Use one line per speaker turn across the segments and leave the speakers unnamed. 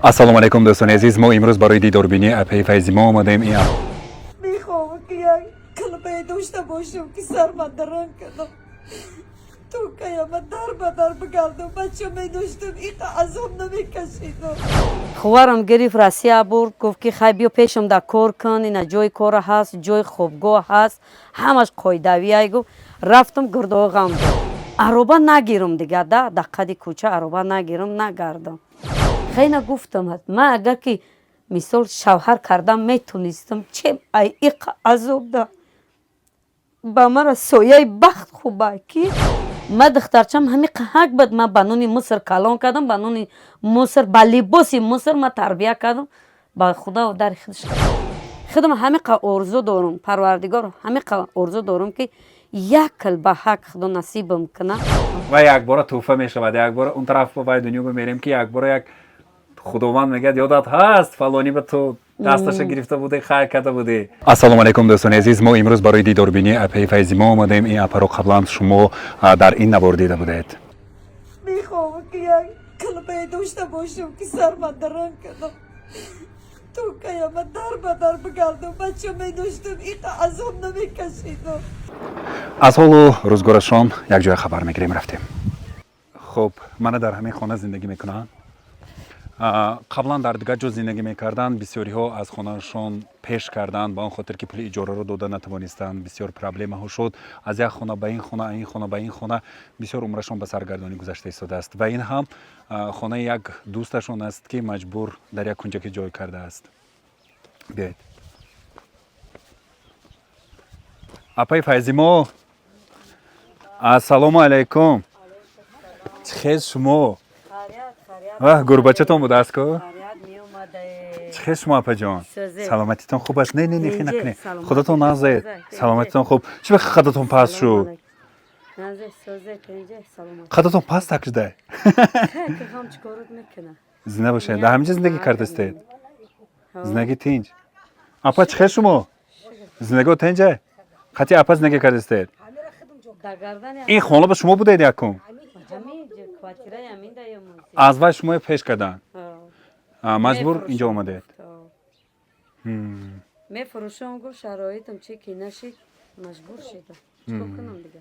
Ассалому алайкум, дӯстони азиз. Мо имрӯз барои дидорбинии апаи Файзимо омадаем. Ин
Мехоҳам, ки як калбае дошта бошам, ки сарма даран кардам. То каяма дар ба дар бигардам. Бача медоштам, иқа азоб намекашидам.
Хуварам гирифт, Россия бурд, гуфт, ки хай, биё пешам да кор кун, ина ҷои кора ҳаст, ҷои хобгоҳ ҳаст, ҳамаш қоидавияй, гуфт. Рафтам, гурдоҳо ғам дод. Ароба нагирам дига, да қади кӯча ароба нагирам, нагардам. Хейна гуфтам, ман агар ки мисол шавҳар кардам метонистам, чем ай иқа азоб да ба мара сояи бахт хуба, ки ма духтарчам ҳами қаҳак буд. Ма ба нони Миср калон кардам, ба нони Миср, ба либоси Миср ма тарбия кардам, ба худо дари худаш худам. Ҳамиқа орзу дорум, Парвардигор, ҳамиқа орзу дорум, ки як кил ба ҳақ Худо насибам кунад.
Ва якбора тӯҳфа мешавад, якбора он тараф ба вай дунё бимерем, ки якбора як Худованд мегӯяд: «Ёдат ҳаст, фалонӣ ба ту дасташа гирифта будӣ, хайр карда будӣ?» Ассалому алайкум, дӯстони азиз. Мо имрӯз барои дидорбинии апаи Файзимо омадаем. Ин апаро қаблан шумо дар ин навор дида будед.
Мехоҳам, ки як калбае дошта бошам, ки сарма даран кардам. То каяма дар ба дар бигардам. Бача медоштам, иқа азоб намекашидам.
Аз ҳолу рӯзгорашон якҷоя хабар мегирем. Рафтем. Хуб, мана дар ҳамин хона зиндагӣ мекунанд. Қаблан дар дигар ҷо зиндагӣ мекарданд. Бисёриҳо аз хонаашон пеш карданд, ба он хотир ки пули иҷораро дода натавонистанд. Бисёр проблемаҳо шуд, аз як хона ба ин хона, ин хона ба ин хона, бисёр умрашон ба саргардонӣ гузашта истодааст. Ва ин ҳам хонаи як дӯсташон аст, ки маҷбур дар як кунҷаки ҷой кардааст. Биёед, апаи Файзимо. Ассалому алайкум, чӣ хел шумо? Ваҳ, гурбачатон будааст ку? Чӣ хел шумо, апаҷон? Саломатитон хуб аст? Не, не, не, хе накунед, худатон нағзед? Саломатитон хуб? Чӣ ба қадатон паст шуд? Қадатон паст так шуда. Зинда бошед. Дар ҳаминҷа зиндагӣ кардастед? Зиндагӣ тинҷ? Апа, чӣ хел шумо? Зиндагио тинҷа? Қати апа зиндагӣ кардастед? Ин хона ба шумо будед якум? Аз вай шумоя пеш карданд, маҷбур инҷо омадед?
Мефурӯшам, гуфт, шароитам чи ки нашид, маҷбур шидам. Чикор кунам дига,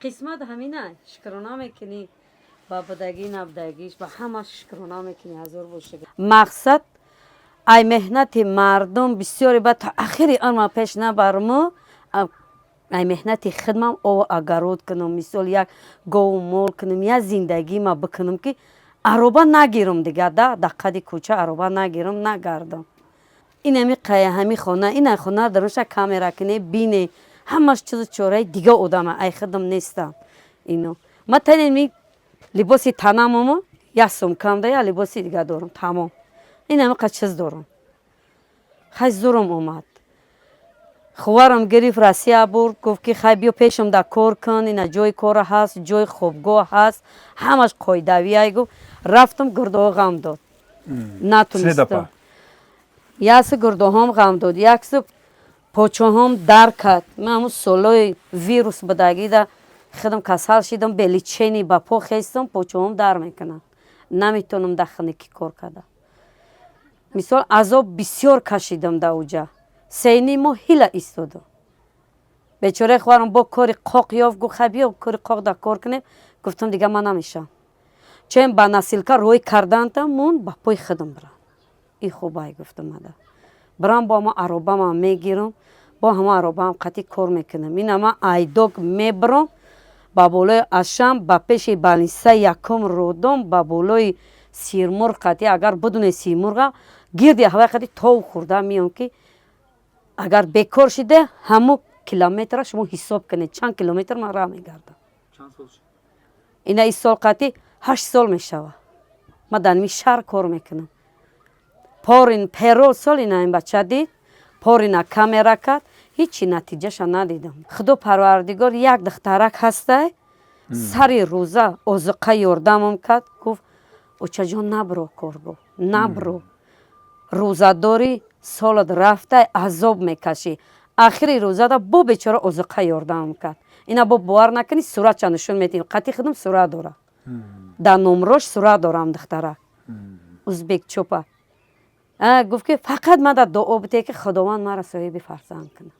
қисмат ҳамина. Шукрона мекунӣ ба будагӣ, набудагиш, ба ҳама шукрона мекунӣ, ҳазор боша. Мақсад ай меҳнати мардум бисёре ба то ахири умр пеш набарму, ай меҳнати хидмам ов огород кунам, мисол як гову мол кунам, як зиндагима бикунам, ки ароба нагирам дига, да қади кӯча ароба нагирам, нагардам. Инами қая ҳами хона, ина хона даруша камера кине, бине, ҳамаш чизу чораи дига одама, ай хидм нестам. Ино ма танеми либоси танамомо, як сумкам да, як либоси дига дорам, тамом. Инами қа чиз дорам. Хай, зурум омад. Хуварам гирифт, Россия бурд, гуфт, ки хай, биё пешам да кор кун, ина ҷои кора ҳаст, ҷои хобгоҳ ҳаст, ҳамаш қоидавияй, гуфт. Рафтам, гурдоҳо ғам дод, натонистам. Яксу гурдоҳом ғам дод, яксу почоҳом дар кард. Ман ҳамун солҳои вирус будагида худам касал шидам, без лечения ба по хестам, почоҳом дар мекунанд, наметонам дар хунукӣ кор карда. Мисол, азоб бисёр кашидам да уҷа. 3.5 моҳ ҳила истодам. Бечораи хоҳарам бо кори қоқ ёфт, гуфт: «Хай, биё, кори қоқ да кор кунем». Гуфтам: «Дига ман намешавам, чен ба носилка рӯй карданта мон, ба пои худам бирам, ин хубай», гуфтам. Ада бирам, бо ама аробамам мегирам, бо ҳама аробаам қатӣ кор мекунам. Ина ман айдок мебирам ба болои ашам, ба пеши больница якум родом, ба болои сирмурғ қатӣ, агар бидуне сирмурға, гирди ҳавай қатӣ тов хӯрда меом, ки агар бекор шиде, ҳамо километра шумо ҳисоб кунед, чанд километр ман раҳ мегардам. Ина ин сол қатӣ 8 сол мешавад, ман дар ҳамин шаҳр кор мекунам. Порин перол сол ина ин бача дид, порина камера кард, ҳичи натиҷаша надидам. Худо Парвардигор, як духтарак ҳастай, сари рӯза озуқа ёрдамам кард. Гуфт: «Очаҷон, набро кор», гуфт, «набро, рӯзадорӣ, солат рафтай, азоб мекашӣ». Ахири рӯзада бо бечора озуқа ёрдамам кард. Ина бо бовар накунӣ, суратша нишон медиҳем, қатӣ худам сурат дорад, дар номрош сурат дорам духтарак. Узбек чопа гуфт, ки фақат мада дуо бите, ки Худованд маро соҳиби фарзанд кунад.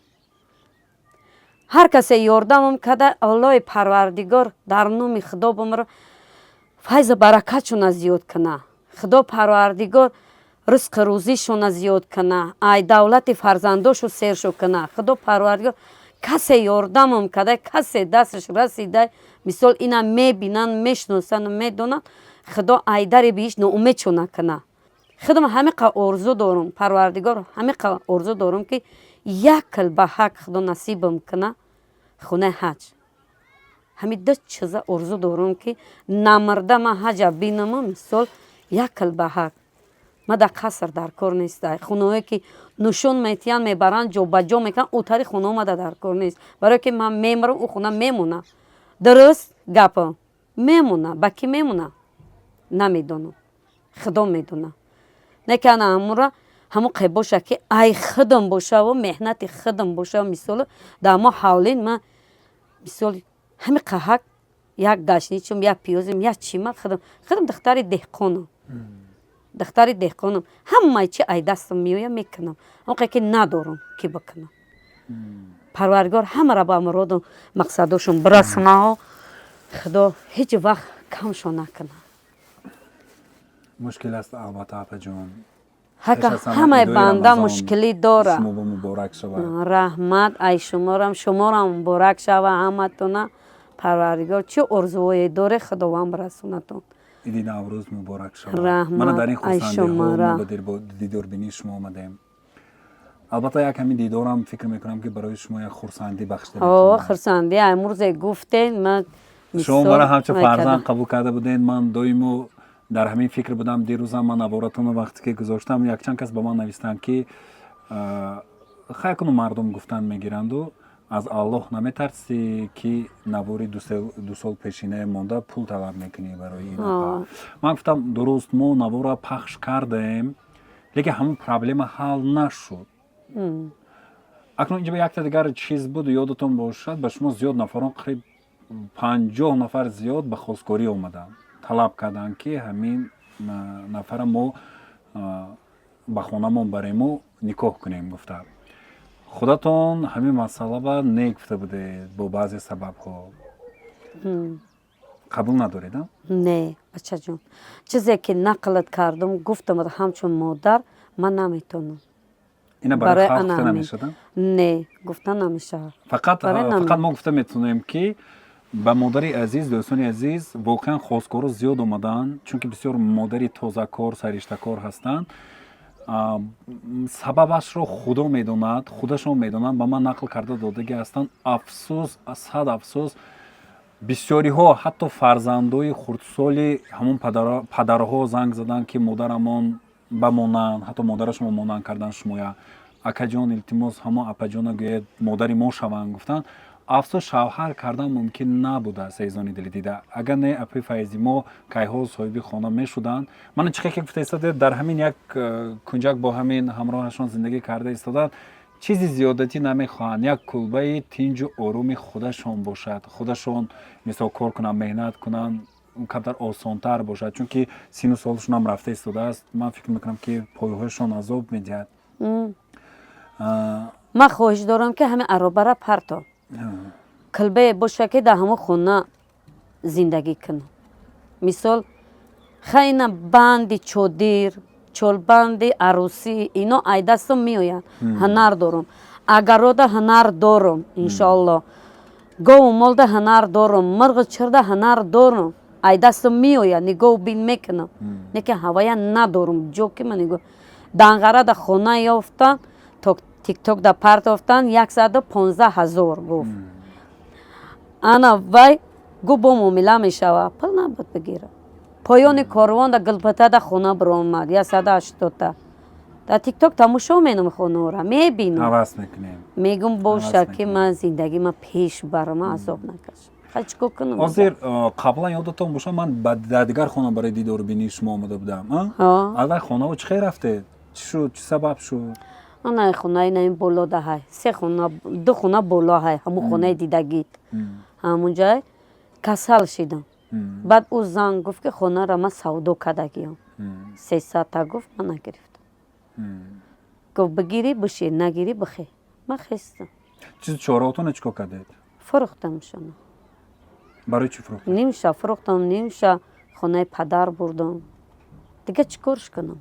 Ҳар касе ёрдамам када, Аллоҳи Парвардигор дар номи Худо бумро файзу баракатшона зиёд куна, Худо Парвардигор ризқу рӯзишона зиёд куна, ай давлати фарзандошу сершу куна. Худо Парвардигор касе ёрдамам када, касе дасташ расида, мисол, ина мебинанд, мешиносанд, медонанд, Худо айдари биҳишт ноумедшона куна. Худам ҳамиқа орзу дорум, Парвардигор, ҳамиқа орзу дорум, ки як килбаҳак Худо насибам куна, хонаи ҳаҷ. Ҳамин ду чиза орзу дорум, ки намурда ман ҳаҷа бинаму, мисол, як килбаҳак. Ма дар қаср дар кор неста. Хонаҳое ки нушон метиҳанд, мебаранд, ҷобаҷо мекунанд, утари хонаҳо мада дар кор нест, барое ки ман мемирам, ӯ хона мемона. Дуруст гапо, мемона. Ба кӣ мемона, намедонам, Худо медона. Не ки ана ҳамура ҳамун қе боша, ки ай худам бошаву меҳнати худам боша. Мисол, дар мо ҳавлин ман, мисол, ҳами қаҳак як гашничум, як пиёзим, як чима. Худам духтари деҳқонам, духтари деҳқонам. Ҳамаи чи ай дастам меоя, мекунам. Онқе ки надорам, ки бикунам. Парвардигор ҳамаро ба муроду мақсадошон бирасонаҳо, Худо ҳеҷ вақт камшон накунад.
Мушкил аст, албатта, апаҷон.
Ҳака ҳамаи банда мушкилӣ дора.
Шумо муборак шавад.
Раҳмат ай шуморам, шуморам муборак шава ҳаматона. Парвардигор, чӣ орзуҳое доре, Худованд бирасонатон.
Иди Наврӯз муборак шавад.
Раҳмат.
Мана дар ин
ай
хурсандиҳо
шумора.
мо ба дидорбинии шумо омадем. Албатта, як ҳамин дидорам, фикр мекунам, ки барои шумо як хурсандӣ бахшида
О,
метавонад.
хурсандӣ амрӯзе гуфтен, ман
Шумо
мисол
мара ҳамчун фарзанд
мекардам.
қабул карда будед. Ман доимо дар ҳамин фикр будам. Дирӯзам ман наворатонро вақте ки гузоштам, якчанд кас ба ман навистанд, ки хай куну мардум гуфтан мегиранду, аз Аллоҳ наметарсӣ, ки навори 2 сол пешинае монда пул талаб мекунӣ барои ин апа. Ман гуфтам, дуруст, мо наворро пахш кардем, лекин ҳамун проблема ҳал нашуд. Акнун инҷа якта дигар чиз буд, ёдатон бошад, ба шумо зиёд нафарон, қариб 50 нафар зиёд ба хостгорӣ омаданд, талаб карданд, ки ҳамин нафара мо ба хонамон барему никоҳ кунем гуфта. Худатон ҳамин масъала ба не гуфта будед бо баъзе сабабҳо. Қабул надоред, а?
Не, бачаҷон, чизе ки нақлат кардам, гуфтам, ҳамчун модар ман наметонам.
Ина барои халқ
ана
гуфта
ҳамин.
намешавад, а?
Не, гуфта намешавад.
Фақат
Барои
фақат мо гуфта метавонем, ки ба модари азиз, дӯстони азиз, воқеан хостгоро зиёд омаданд, чунки бисёр модари тозакор, сариштакор ҳастанд. Сабабашро Худо медонад, худашон медонанд, ба ман нақл карда додагӣ ҳастанд. Афсӯс, сад афсӯс, бисёриҳо ҳатто фарзандои хурдсоли ҳамон падарҳо занг заданд, ки модарамон ба монанд, ҳатто модарашонро монанд кардан шумоя. Акаҷон, илтимос, ҳамон апаҷона гӯяд, модари мо шаванд, гуфтанд. Афсӯс, шавҳар кардан мумкин набудааст, азизони дили дида. Агар не, апаи Файзи мо кайҳо соҳиби хона мешуданд. Мана чӣ ки гуфта истодаед, дар ҳамин як кунҷак бо ҳамин ҳамроҳашон зиндагӣ карда истоданд. Чизи зиёдатӣ намехоҳанд, як кулбаи тинҷу оруми худашон бошад, худашон, мисол, кор кунанд, меҳнат кунанд, камтар осонтар бошад, чунки сину солшонам рафта истодааст. Ман фикр мекунам, ки пойҳояшон азоб медиҳад.
Ман хоҳиш дорам, ки ҳамин аробара парто, кулбае боша, ки дар ҳамон хона зиндагӣ кунам. Мисол, хайна банди чодир, чолбанди арӯсӣ, ино ай дастам меояд. Ҳунар дорам, агарода ҳунар дорам, иншоалло, гову молда ҳунар дорам, мурғу чирда ҳунар дорам, ай дастам меояд, нигоҳу бин мекунам. Лекин ҳавая надорам ҷо, ки ман нигоҳ. Данғарада хона ёфтан, Тикток да партофтан, 115 000 гуфт. Ана вай гу бо муомила мешава, пул набуд бигира. Поёни корвонда, Гулпатада хона биромад, 180-та. Дар Тикток тамошо менам, хонаора мебинам.
Ҳавас мекунем.
Мегум, боша,
Ҳавас
ки
мекунем.
ман зиндагӣ ма пеш барам, азоб накашам. Хай, чӣ кор кунам?
Ҳозир қаблан ёдатон боша, ман дар дигар хона барои дидорубинии шумо омада будам, а?
Ҳа.
Аввал хонао чӣ хел рафтед, чӣ шуд, чӣ сабаб шуд?
Ана хонаи на ин боло даҳай, се хона, ду хона боло ҳай, ҳамун хонаи дидагит, ҳамунҷай касал шидам. Баъд ӯ зан гуфт, ки хонаро ман савдо кардагиям. 300 та гуфт, ман нагирифтам. Гуфт: «Бигирӣ, бишӣ, нагирӣ, бихе». Ман хестам.
Чизи чораотона чӣ кор кардед?
Фурӯхтамшона.
Барои чӣ фурӯхтед?
Нимша фурӯхтам, нимша хонаи падар бурдам. Дига чӣ корш кунам?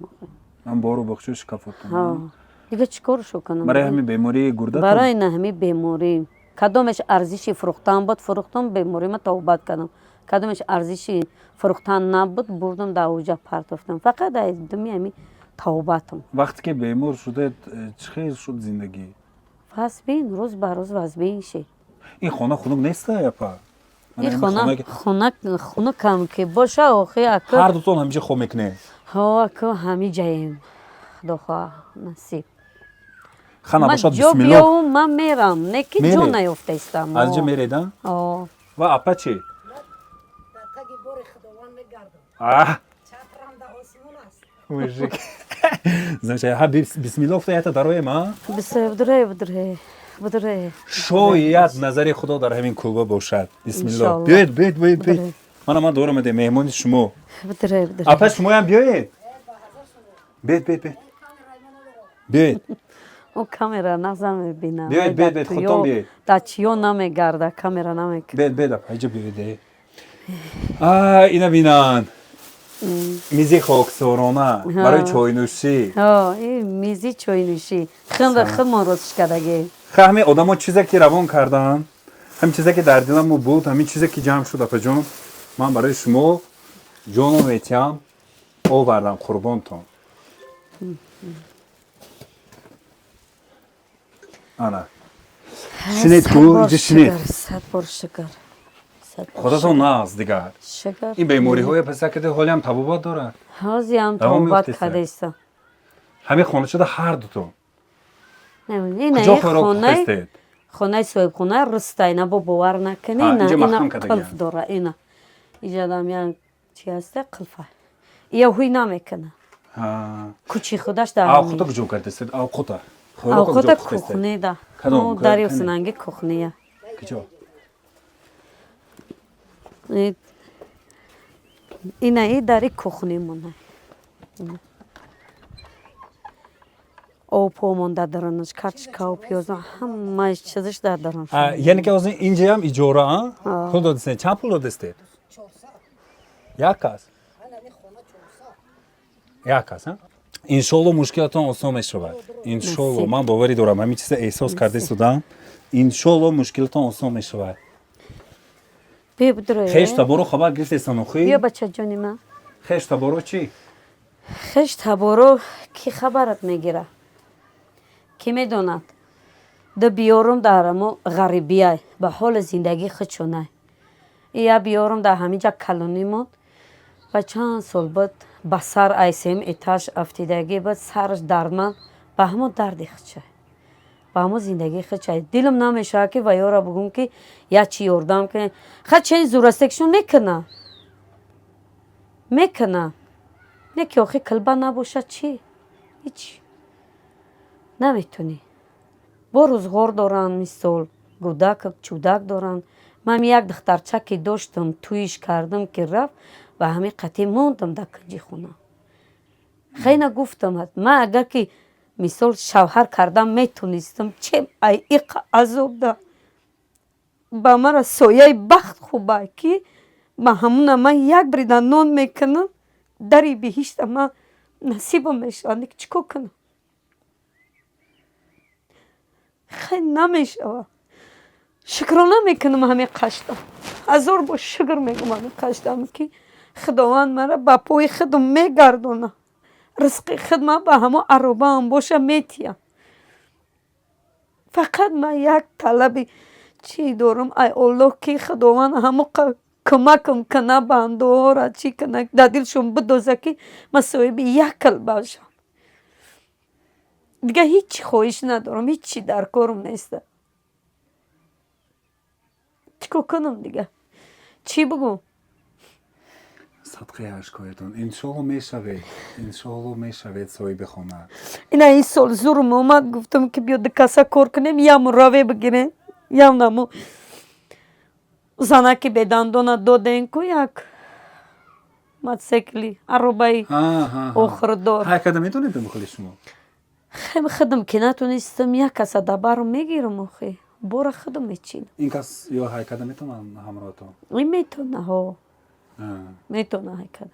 Ам бору боғчу шикафотон.
Дига чӣ коршо кунам?
Барои ҳамин бемории гурдатон?
Барои на ҳамин беморӣ. Кадомеш арзиши фурӯхтан буд, фурӯхтам, беморима тавбат кардам. Кадомеш арзиши фурӯхтан набуд, бурдам, дар оҷа партофтам. Фақат ай думи ҳамин тавбатам.
Вақте ки бемор шудед, чӣ хел шуд зиндагӣ?
Вазбин, рӯз ба рӯз вазбин шид.
Ин хона хунук неста, япа?
Ин хона хунукам ки боша, охи, ака.
Ҳар дутон ҳамиҷа хоб мекунед?
Ҳо, ака, ҳами ҷаем. Худо хоҳ, насиб.
Хана бошад,
ҷо
бисмиллоҳ.
Биёвум, ман мерам, не ки ҷо
Меред?
наёфтаистам.
Аз ҷо меред, а?
О.
Ва апа чӣ?
Дар таги бори Худованд мегардам.
А.
Чатрам дар осмон аст.
Мужик. Значит, ха, бисмиллоҳ гуфта ята дароем, а?
Бидуре, бидуре, бидуре.
Шояд назари Худо дар ҳамин кулба бошад. Бисмиллоҳ.
Иншаллоҳ.
Биёед, биёед, биёед, биёед.
Бидуре.
Мана ман дор омадем, меҳмони шумо.
Бидуре, бидуре.
Апа, шумоям биёед. Биёед, биёед, биёед. Биёед.
О, камера наза мебинам.
Биёед, биёед, биёед, худтон биёед.
Дар чиё намегарда, камера намекунад.
Биёед, биёед, апа, иҷо биёед. А, ина бинанд. Мизи хоксорона барои чойнӯшӣ.
Ҳо, ин мизи чойнӯшӣ. Хунда худмон ростш кардагӣ.
Ха, ҳамин одамо чизе ки равон карданд, ҳамин чизе ки дар диламо буд, ҳамин чизе ки ҷамъ шуд, апаҷон, ман барои шумо ҷоно метиҳам, овардам, қурбонтон. Ана. Шинед ку, иҷа шинед.
Сад бор шукр. Сад бор.
Худатон нағз дигар.
Шукр.
Ин бемориҳоя паса каде ҳолиам табобат дорад.
Ҳозиам
Давом
тавбат
меёфтеста.
кардеста.
Ҳамин хона шуда ҳар дутон.
Ина
Куҷо
ин
хӯрок
хонаи
пухтестед?
Хонаи соҳибхона руста, ина бо бовар накунӣ,
А,
ина
инҷа
ина
маҳкам кардагиам.
қулф дора, ина. Иҷадам як чи ҳаста, қулфа. Ия ҳуй намекуна. Кучи худаш дар
Авқута куҷо кардестед? Авқута. Хӯрока куҷо
Авқута
пухтестед?
кухне да.
Кадом?
Мо дари
Кане?
синанги кухния.
Куҷо?
Ина и дари кухни мона. Обҳо монда даронаш, картошкау, пиёза, ҳамаи чизаш дар дарон.
А, яъне ки ҳозир инҷаям иҷора, а? Пул додистед? Чанд пул додистед? Як кас? Як кас, а? Иншолло, мушкилатон осон мешавад. Иншолло,
Насиб.
ман боварӣ дорам, ҳамин чиза эҳсос карда истодам. Иншолло, мушкилатон осон мешавад.
Биё, бидуре.
Хеш таборо хабар гирифтестан охи?
Биё, бачаҷони ман.
Хеш таборо чӣ?
Хеш таборо кӣ хабарат мегира? Кӣ медонад? Ду биёрум дар амо ғарибияй, ба ҳоли зиндагӣ худшонай. Ия биёрум дар ҳаминҷа калонӣ монд ва чанд сол буд ба сар ай сеюм этаж афтидагӣ буд, сараш дардманд, ба ҳамон дарди худшай, ба ҳамон зиндагии худшай. Дилам намешавад, ки ва ёра бугум, ки як чи ёрдам кунед. Ха, чен зурастекшон мекуна, мекуна, не ки охи килба набошад, чӣ? Ҳеч наметунӣ. Бо рӯзғор доранд, мисол, гудак чудак доранд. Ман як духтарча ки доштам, тӯиш кардам, ки рафт, ба ҳамин қатъӣ мондам дар кунҷи хона. Хеле гуфтам, ман агар ки мисол шавҳар кардам метонистам, чем ай иқа азоб да ба мара сояи бахт хуба, ки ба ҳамуна ман як брида нон мекунам, дари биҳишта ман насибам мешавад. Чӣ кор кунам? Хеле намешавад. Шукрона мекунам ҳамин қаштам, ҳазор бор шукр мегӯм ҳамин қаштам, ки Худованд мара ба пои худам мегардона, ризқи худ ман ба ҳамон аробаам боша метиям. Фақат ман як талаби чӣ дорам ай Оллоҳ, ки Худованд ҳамо кӯмакам куна, бандора чӣ куна, дар дилшон бидоза, ки ман соҳиби як кил бошам. Дигар ҳеҷ хоҳиш надорам, ҳеҷ чи дар корам неста. Чӣ кор кунам дигар? Чӣ бугум?
Садқаи ашкоятон, иншоалло, мешавед, иншоалло, мешавед соҳиби хона.
Ина ин сол зурм омад, гуфтам, ки биё, дукаса кор кунем, ям раве бигирем, ям намо занаки бедандона додем ку як.
Мотоцикли, аробаи охирдор.
Ҳай карда метавонед мухали шумо?
Хем худам ки натонистам, як каса дабару мегирам, охи бора худам мечинам.
Ин кас ё ҳай карда метавонанд ҳамроҳатон?
Ин метавона, ҳо, метавона ҳай карда.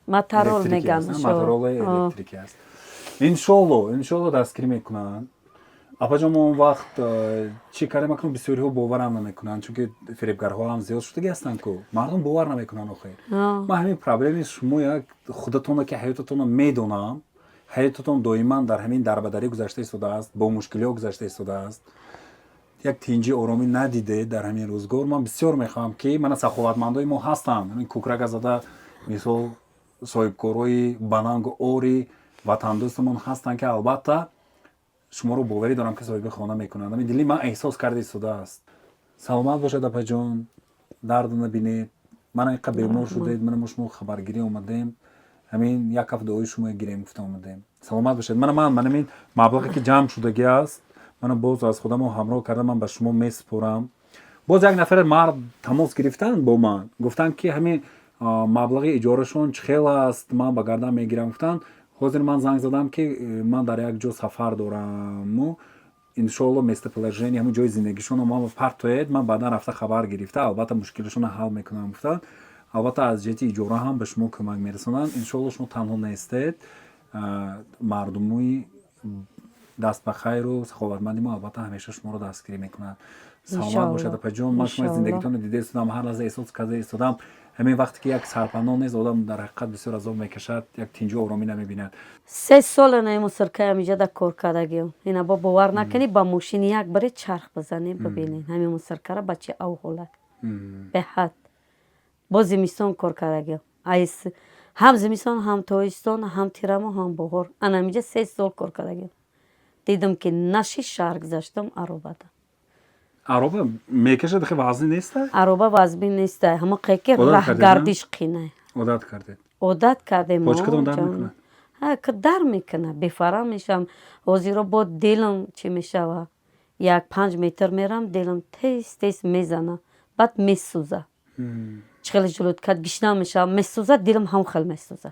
Мотороллер меган.
Мотороллер электрикӣ аст. Иншолло, иншолло, дастгирӣ мекунанд. Апаҷон, мо он вақт чӣ кардем, акнун бисёриҳо боварам намекунанд, чунки фиребгарҳо ҳам зиёд шудагӣ ҳастанд ку, мардум бовар намекунанд. Охир ман ҳамин проблеми шумо як худатона ки ҳаётатонро медонам, ҳаётатон доиман дар ҳамин дарбадарӣ гузашта истодааст, бо мушкилиҳо гузашта истодааст, як тинҷи оромӣ надидед дар ҳамин рӯзгор. Ман бисёр мехоҳам, ки мана саховатмандои мо ҳастанд, ҳамин кукрага зада, мисол, соҳибкорои банангу ори ватандӯстамон ҳастанд, ки албатта шуморо боварӣ дорам, ки соҳиби хона мекунанд. Ҳамин дили ман эҳсос карда истодааст. Саломат бошад, апаҷон, дарду набинед. Мана инқа бемор шудед, мана мо шумо хабаргирӣ омадем, ҳамин як ҳафт дуои шумо гирем гуфта омадем. Саломат бошед. Мана ман мана ин маблағе ки ҷамъ шудагӣ аст, мана боз аз худамо ҳамроҳ карда ман ба шумо месупорам. Боз як нафаре мард тамос гирифтанд бо ман, гуфтанд, ки ҳамин маблағи иҷорашон чӣ хел аст, ман ба гардан мегирам, гуфтанд. Ҳозир ман занг задам, ки ман дар як ҷо сафар дораму, иншоалло, местоположение ҳамун ҷои зиндагишонро ман партоед, ман баъдан рафта хабар гирифта, албатта, мушкилашонро ҳал мекунам, гуфтанд. Албатта, аз ҷиҳати иҷора ҳам ба шумо кӯмак мерасонанд. Иншоалло, шумо танҳо нестед. Мардумои даст ба хайру саховатманди мо албатта ҳамеша шуморо дастгирӣ мекунанд. Саломат бошад, апаҷон. Ман шумо зиндагитонро дида истодам, ҳар лаҳза эҳсос карда истодам. Ҳамин вақте ки як сарпаноҳ нест, одам дар ҳақиқат бисёр азоб мекашад, як тинҷу оромӣ намебинад.
3 сола на мусоркаи ҳамиҷада кор кардагиам. Ина бо бовар накунӣ, ба мошини як баре чарх бизанем, бибинед ҳамин мусоркара ба чӣ авҳолат. Беҳад бо зимистон кор кардагиам, ҳам зимистон, ҳам тобистон, ҳам тирамоҳ, ҳам баҳор. Ана ҳамиҷа 3 сол кор кардагиам. Дидам, ки наши, шаҳр гузаштам аробада.
Ароба мекашад, хе вазни неста?
Ароба вазбин неста, ҳамо ки раҳгардиш қинай.
Одат кардед?
Одат кардем.
Почкатон дард мекунад?
Ка дар мекунад, бефара мешавам. Ҳозиро бо дилам чӣ мешава, як 5 метр мерам, дилам тез тез мезана, баъд месӯза. Чӣ хеле желудкат гишна мешава, месӯза, дилам ҳам хел месӯза.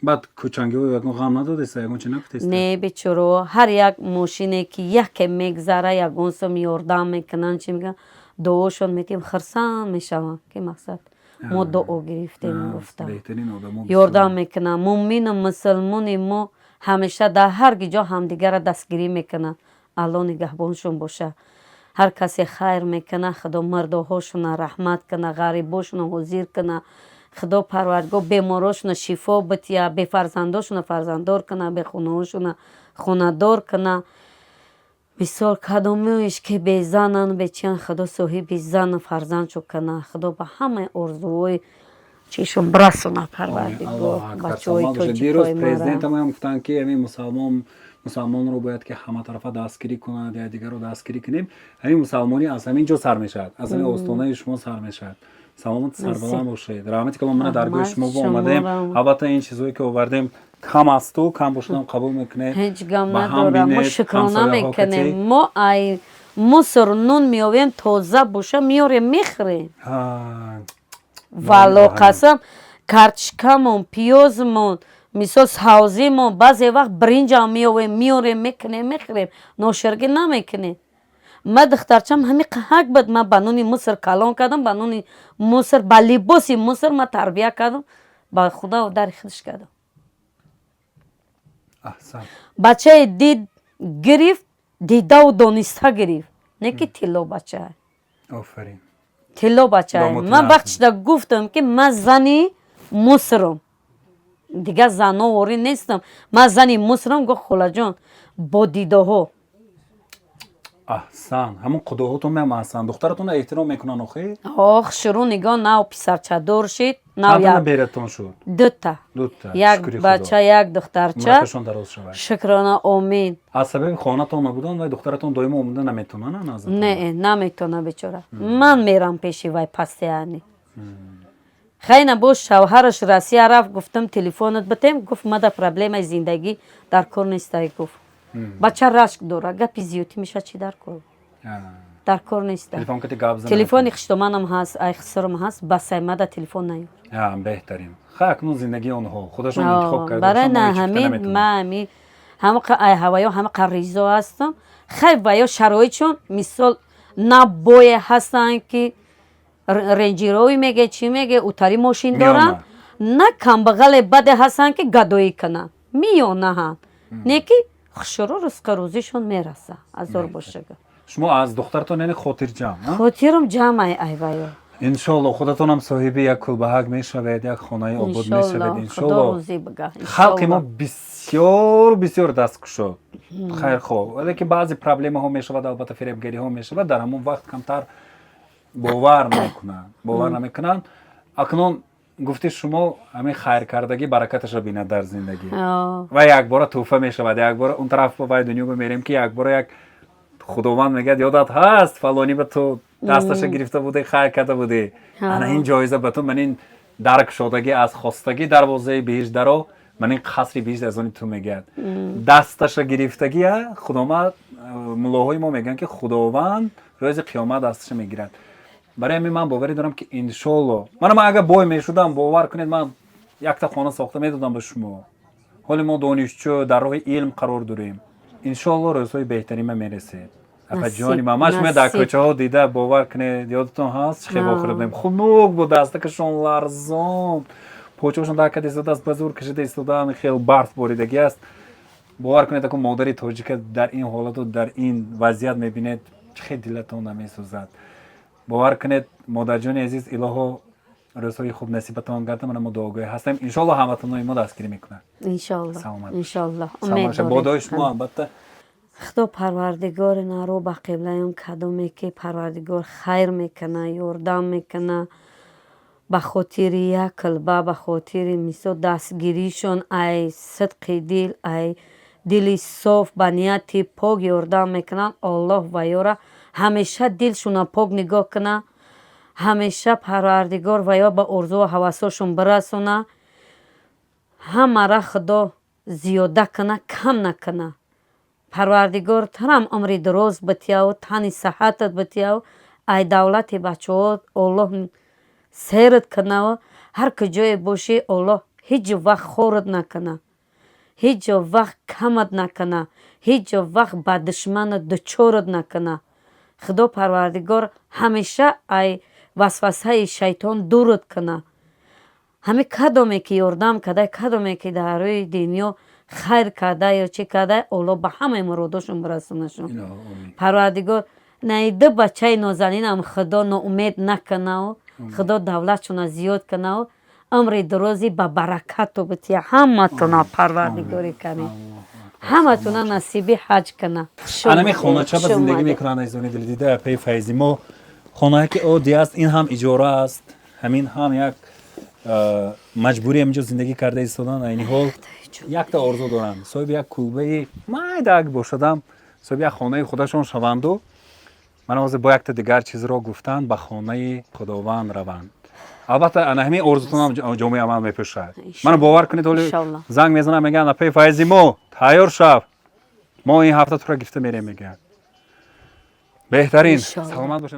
Баъд кӯчангиҳо ягон ғам надодеста, ягон чи нагуфтеста?
Не, бечоро, ҳар як мошине ки яке мегзара, ягон сум ёрдам мекунанд, чӣ мегӯянд, дуошон метиҳем, хурсанд мешаванд, ки мақсад мо дуо гирифтем, гуфта ёрдам мекунанд. Муъмину мусулмони мо ҳамеша дар ҳар ҷо ҳамдигарро дастгирӣ мекунанд. Алло нигаҳбоншон боша. Ҳар касе хайр мекунад, Худо мурдоҳошона раҳмат кунад, ғарибошона ҳозир кунад, Худо Парвардигор беморошона шифо бития, бефарзандошона фарзанддор кунад, бехонаҳошона хонадор кунад. Мисол, кадомоиш ки безананд, бечиянд, Худо соҳиби зану фарзандшо кунад. Худо ба ҳамаи орзуҳои чишон бирасонад, Парвардигор, бачаҳои.
Дирӯз президентамоям гуфтанд, ки ҳамин мусалмон мусалмонро бояд ки ҳаматарафа дастгирӣ кунад, якдигарро дастгирӣ кунем. Ҳамин мусалмонӣ аз ҳамин ҷо сар мешавад, аз ҳамин остонаи шумо сар мешавад. Саломат, сарбаланд бошед. Раҳмати калон. Мана даргоҳи шумо омадем. Албатта, ин чизҳое ки овардем, кам асту кам бошадам, қабул мекунед.
Ҳеҷ гам надорам. Мо шукрона мекунем. Мо ай мусор нун меовем, тоза боша, меорем, мехӯрем. Валло қасам, картишкамон, пиёзмон, мисол, савзимон, баъзе вақт бринҷам меовем, меорем, мекунем, мехӯрем, ноширгӣ намекунем. Ма духтарчам ҳами қаҳак буд, ман ба нуни мусор калон кардам, ба нуни мусор, ба либоси мусор ма тарбия кардам, ба худо дари худш кардам. Бачае дид, гирифт, дидаву дониста гирифт, не ки тилло бачае.
Офарин.
Тилло бачае. Ман вақтшда гуфтам, ки ман зани мусорам, дигар зано ворӣ нестам, ман зани мусорам. Гуфт: «Холаҷон, бо дидаҳо».
Аҳсан, ҳамон қудоҳотон меам, аҳсан. Духтаратонро эҳтиром мекунанд охи?
Ох, шурӯъ нигоҳ, нав писарчадор шид. Нав.
Чандта бератон шуд?
Дута.
Дута.
Як бача, як духтарча.
Умраташон дароз шавад.
Шукрона, омин.
Аз сабаби хонатон набудан вай духтаратон доимо омада наметонана назатон?
Не, наметона бечора. Ман мерам пеши вай пастияни. Хайна бош, шавҳараш Россия рафт, гуфтам: «Телефонат битем». Гуфт: «Мада проблемаи зиндагӣ дар кор нестай», гуфт. Бача рашк дора, гапи зиёдӣ меша, чӣ дар кор? Дар кор неста.
Телефон кати гап зана.
Телефони хиштоманам ҳаст, ай хисрам ҳаст, басай, мада телефон наёр.
Беҳтарин. Ха, акнун зиндагии онҳо, худашон интихоб карда.
Барои на ҳамин ма ҳами ҳамақа ай ҳаваё ҳамақа ризо ҳастам. Хай, ваё шароитшон, мисол, на бое ҳастанд, ки ренҷирови меге, чӣ меге, утари мошин доранд, на камбағале баде ҳастанд, ки гадоӣ кунанд. Миёнаҳанд, не ки хушрӯ ризқу рӯзишон мераса, азор бошага.
Шумо аз духтаратон, яъне, хотирҷамъ?
Хотирам ҷамъ ай айваё.
Иншолло, худатонам соҳиби як кулбаҳак мешавед, як хонаи обод мешавед, иншолло. Халқи мо бисёр бисёр дасткушод, хайрхоҳ, валеки баъзе проблемаҳо мешавад, албатта, фиребгариҳо мешавад, дар ҳамон вақт камтар бовар мекунанд, бовар намекунанд. Акнун гуфти шумо, ҳамин хайркардагӣ баракаташро бинад дар зиндагӣ ва якбора тӯҳфа мешавад. Якбора он тараф вай дунё бимерем, ки якбора як Худованд мегӯяд: «Ёдат ҳаст, фалонӣ ба ту дасташа гирифта будӣ, хайр карда будӣ? Ана ин ҷоиза ба ту, ман ин дар кушодагӣ аз хостагӣ дарвозаи биҳишт даро, ман ин қасри биҳишт аз они ту», мегӯяд. Дасташа гирифтагия Худомад, муллоҳои мо мегӯянд, ки Худованд рӯзи қиёмат дасташа мегирад. Барои ҳамин ман боварӣ дорам, ки иншолло мана ман агар бой мешудам, бовар кунед, ман якта хона сохта медодам ба шумо. Ҳоли мо донишҷӯ, дар роҳи илм қарор дорем. Иншоалло, рӯзҳои беҳтарима мерасед, апаҷони ман. Ман шумо дар кӯчаҳо дида, бовар кунед, ёдатон ҳаст, чӣ хел вохӯрда будем? Хунук буд, дастакашон ларзон, почаҳошон дар када истодааст, ба зур кашида истодаан, хел барф боридагӣ аст. Бовар кунед, аку модари тоҷика дар ин ҳолату дар ин вазъият мебинед, чӣ хел дилатон намесӯзад? Бовар кунед, модарҷони азиз, илоҳо, рӯзҳои хуб насибатон гарда. Мана мо дуогӯя ҳастем, иншоалло, ҳамватанои мо дастгирӣ мекунанд.
Иншоалло.
Саломат.
Иншоалло.
Саломат. Бо дуои шумо, албатта.
Худо Парвардигори наро ба қиблаён, кадоме ки Парвардигор хайр мекуна, ёрдам мекуна, ба хотири як кулба, ба хотири, мисол, дастгиришон ай сидқи дил, ай дили соф, ба нияти пок ёрдам мекунанд, Оллоҳ ва ёра ҳамеша дилшона пок нигоҳ куна, ҳамеша Парвардигор ва ё ба орзуву ҳавасҳошон бирасона. Ҳамара Худо зиёда куна, кам накуна. Парвардигор тарам умри дуроз битияву тани саҳатат битияву ай давлати бачаҳо Оллоҳ серат кунаву ҳар куҷое бошӣ, Оллоҳ ҳеҷ вақт хорат накуна, ҳеҷ вақт камат накуна, ҳеҷ вақт ба душманат дучорат накуна. Худо Парвардигор ҳамеша ай васвасаи шайтон дурат куна. Ҳамин кадоме ки ёрдам кардай, кадоме ки дар рӯи дунё хайр карда ё чӣ кардай, Оллоҳ ба ҳамаи муродошон бирасонашон. Парвардигор наи ду бачаи нозанинам Худо ноумед накунаву Худо давлатшона зиёд кунаву умри дурози ба баракату бития ҳаматона. Парвардигори карим ҳаматона насиби ҳаҷ куна.
Анами хонача ба зиндагӣ мекунанд, азизони дилдида, паи Файзи мо. Хонае ки оддӣ аст, ин ҳам иҷора аст, ҳамин ҳам як маҷбурӣ ҳаминҷо зиндагӣ карда истодан. Айни ҳол якта орзу доранд: соҳиби як кулбаи майдак бошадам, соҳиби як хонаи худашон шаванду ман ҳозир бо якта дигар чизро гуфтанд, ба хонаи Худованд раванд. Албатта, ана ҳамин орзутонам ҷомаи амал мепӯшад. Мана, бовар кунед, ҳоли занг мезанам, мегӯянд: «Апаи Файзи мо, тайёр шав, мо ин ҳафта туро гирифта мерем», мегӯянд. Беҳтарин, саломат бошед.